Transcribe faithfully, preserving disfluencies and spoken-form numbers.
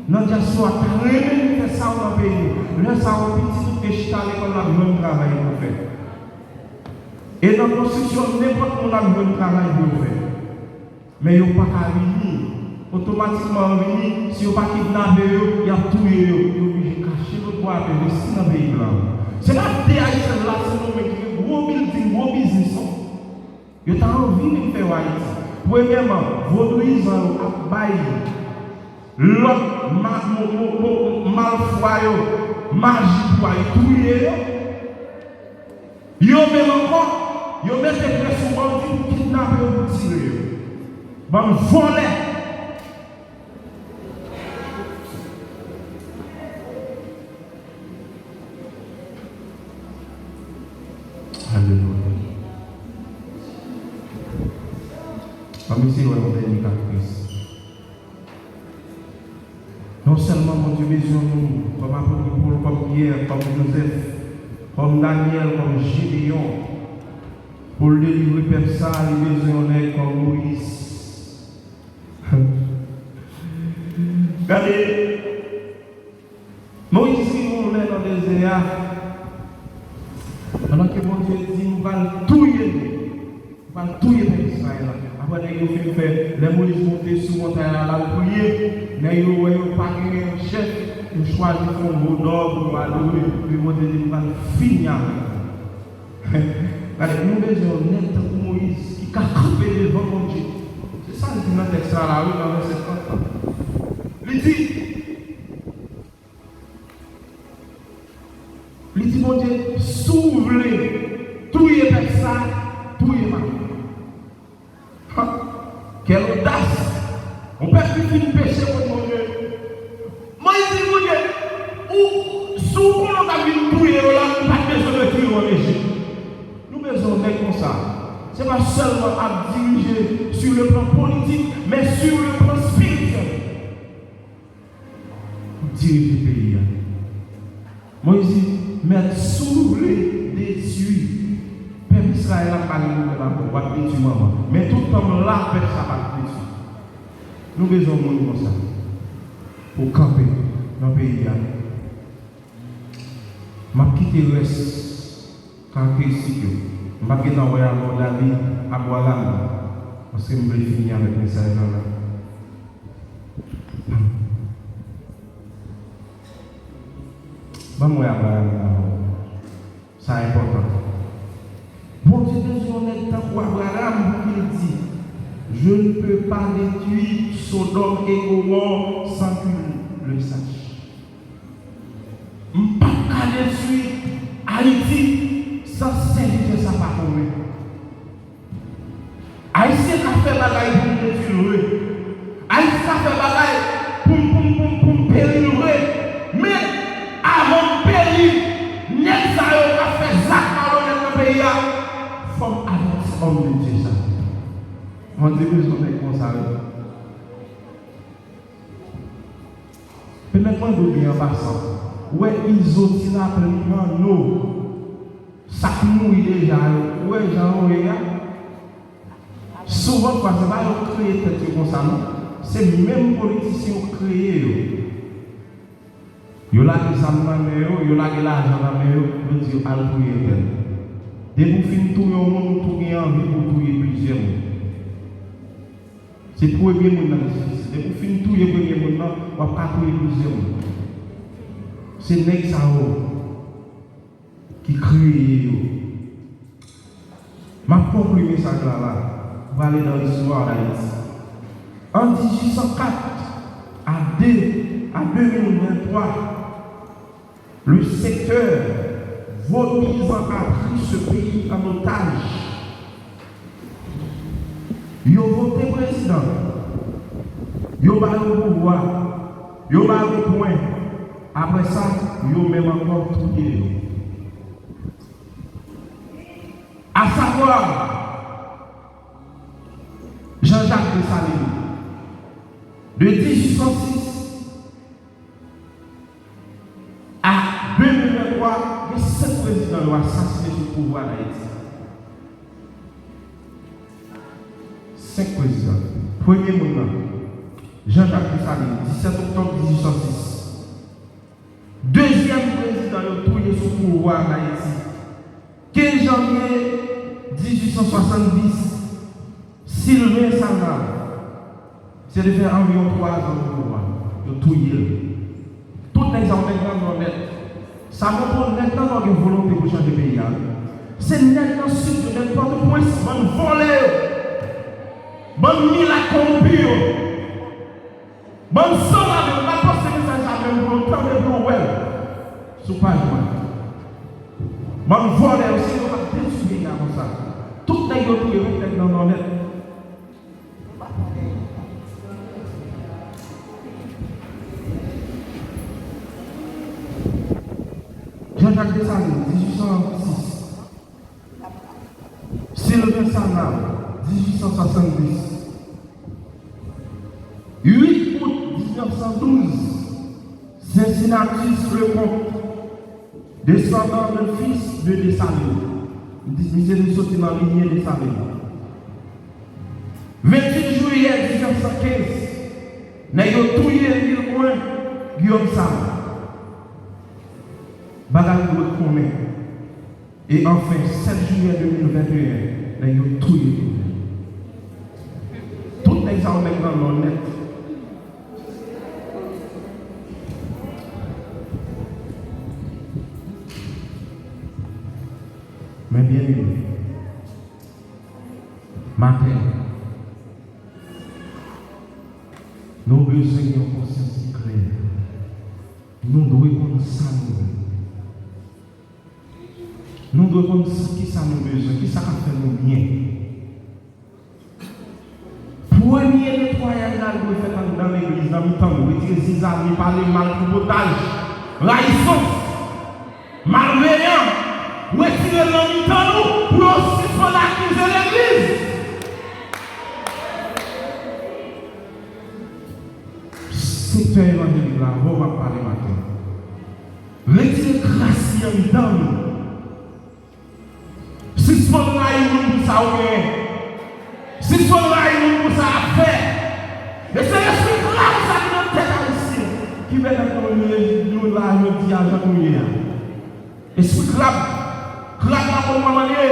Nan dyaspora, ta renmen nou fè sa yo nan peyi nou. Lè sa yo, pitit ou te chita lekòl, l ap jwenn travay pou fè. E nan konstriksyon, nenpòt moun ap jwenn travay pou yo fè. Men yo pa ka vini. Otomatikman, yo vini, si yo pa kidnape yo, y ap touye yo. Yo oblije kache lòt bò a, envesti nan peyi blan. Se pa de Ayisyen la, se nou menm ki gen gwo bilding, gwo biznis, non. Yo ta anvi vin fè yo Ayiti. Premyèman, vodouyizan yo ap bay lòt ma-, mo-, mo-, mo-, malfwa yo maji pou al touye yo. Yo menm ankò, yo mete prèsyon bandi pou kidnape yo, pou tire yo. Bann vòlè! Alelouya. Ann eseye wè yon dènye ka Kris. Non sèlman Bondye bezwen nou, kòm apot Pòl, kòm Pyè, kòm Jozèf, kòm Danyèl, kòm Jedeyon, pou l delivre pèp sa a, li bezwen yon nèg kòm Moyiz. Gade, Moyiz rive yon lè nan dezè a, pandan ke Bondye di, "M pral touye nou, m pral touye pèp Izrayèl la." Apre nèg yo fin fè, lè Moyiz monte sou montay la, l al priye, nèg yo wè yo pa genyen chèf, yo chwazi fè yon vodò pou yo adore, epi Bondye di, "M pral fini avèk nou." Gade, nou bezwen yon nèg tankou Moyiz ki ka kanpe devan Bondye. Se sa l di nan tèks la, la, wi, nan vèsè trant la. Li di, li di Bondye, "Si w vle touye pèp sa, touye m avè l." Ha! Quelle audace! Yon pèp ki fin peche kont Bondye. Moyiz di Bondye, ou, si w konnen w t ap vin touye yo la, ou pa t bezwen retire yo ann Ejip. Nou bezwen yon nèg konsa. Se pa sèlman ap dirije sur le plan politique, men sur le plan spirituel. Pou dirije peyi a. Moyiz di, "Mèt, si w vle detwi pèp Izrayèl la, m pa gen pwoblèm avè w, w ap detwi manman. Men tout tan m la, pèp sa p ap detwi." Nou bezwen yon moun konsa pou kanpe nan peyi a. M ap kite rès karakteristik yo. M p ap gentan wè avè w David, Abraram, paske m vle fini avèk mesaj la la. Ban m wè Abraram la avè w. Sa enpòtan. Bondye bezwen yon nèg tankou Abraram pou ki l di, "Je ne peux pas détruire Sodome et Gomorrhe sans qu'il le sache." M p ap ka detwi Ayiti san sèvitè sa pa konnen. Ayisyen ka fè bagay pou m detwi l vre. Ayisyen ka fè bagay pou m, pou m, pou m, pou m peri l vre. Men, avan m peri, nèg sa yo k ap fè zak malonèt nan peyi a, fò m avèti òm de Dye sa. Bondye bezwen nèg konsa, wi. Pèmèt mwen di w byen an pasan. Ou wè izo ti lapli manno, sa k mouri deja yo, ou wè jan yo ye a? Souvan fwa, se pa yo k kreye tèt yo konsa non. Se menm politisyen yo k kreye yo. Yo lage zam nan men yo, yo lage lajan nan men yo, yo di yo al touye entèl. Depi w fin touye yon moun, ou tou gen anvi pou w touye plizyè moun. Se premye moun nan ki difisil. Depi w fin touye premye moun nan, w ap ka touye plizyè moun. Se nèg sa yo ki kreye yo. M ap konkli mesaj la la. M prale nan listwa Dayiti. An dizuit san kat a de, a de mil venntwa, le secteur vodouizan a pris ce pays en otage. Yo vote prezidan, yo ba yo pouvwa, yo ba yo pwen. Apre sa, yo menm ankò touye yo. Asavwa, Jean-Jacques Dessalines, de dizuit san sis a de mil venntwa, gen senk prezidan yo asasinen sou pouvwa Dayiti. Senk prezidan. Premye moun nan, Jean-Jacques Dessalines, disèt oktòb dizuit san pouvwa an Ayiti. Kenz janvye dizuit san swasanndis, Sylvain Sanave, misye te fè anviwon twa zan nan pouvwa, yo touye l. Tout nèg sa yo nèg nan nò nèt. Sa montre w nèg nan nò gen volonte pou chanje peyi a. Se nèg nan sid yo, nèg Pòtoprens, bann vòlè yo, bann milat kòwonpi yo. Bann sanzave, m ap poste mesaj la menm pou yo tande, pou yo wè l sou paj mwen. Bann vòlè yo, se yo k ap detwi peyi a konsa. Tout nèg yo touye, tout nèg nan nò nèt. Jean-Jacques Dessalines, dizuit san sis. Sylvain Sanave, dizuit san swasanndis. Uit out diznèf san douz, Cincinnatus Leconte, desandan de fis de Dessalines. Misye te soti nan linye Dessalines. Ventuit jiyè diznèf san kenz, nèg yo touye Vilbrun Guillaume Sam. Bagay dwe konnen. E anfen, sèt jiyè de mil venteyen, nèg yo touye Tousen. Tout nèg sa yo nèg nan nò nèt. Men byeneme, maten, nou bezwen gen yon konsyans ki klè. Nou dwe konn sa nou vle. Nou dwe konn sa, kisa nou bezwen, kisa k ap fè nou byen. Premye netwayaj la dwe fèt anndan legliz, nan mitan nou. Retire zizani, pale mal, tripotaj, rayisans, malveyan. Retire l nan mitan nou pou yo sispann akize legliz. Sektè evanjelik la, avè w m ap pale maten. Retire kras li anndan nou. Sispann rayi moun pou sa ou genyen. Sispann rayi moun pou sa y ap fè. E se lespri krab sa ki nan tèt ayisyen ki pèmèt nou, nou la jodi a jan nou ye a. Espri krab. Krab la konn kòman l ye.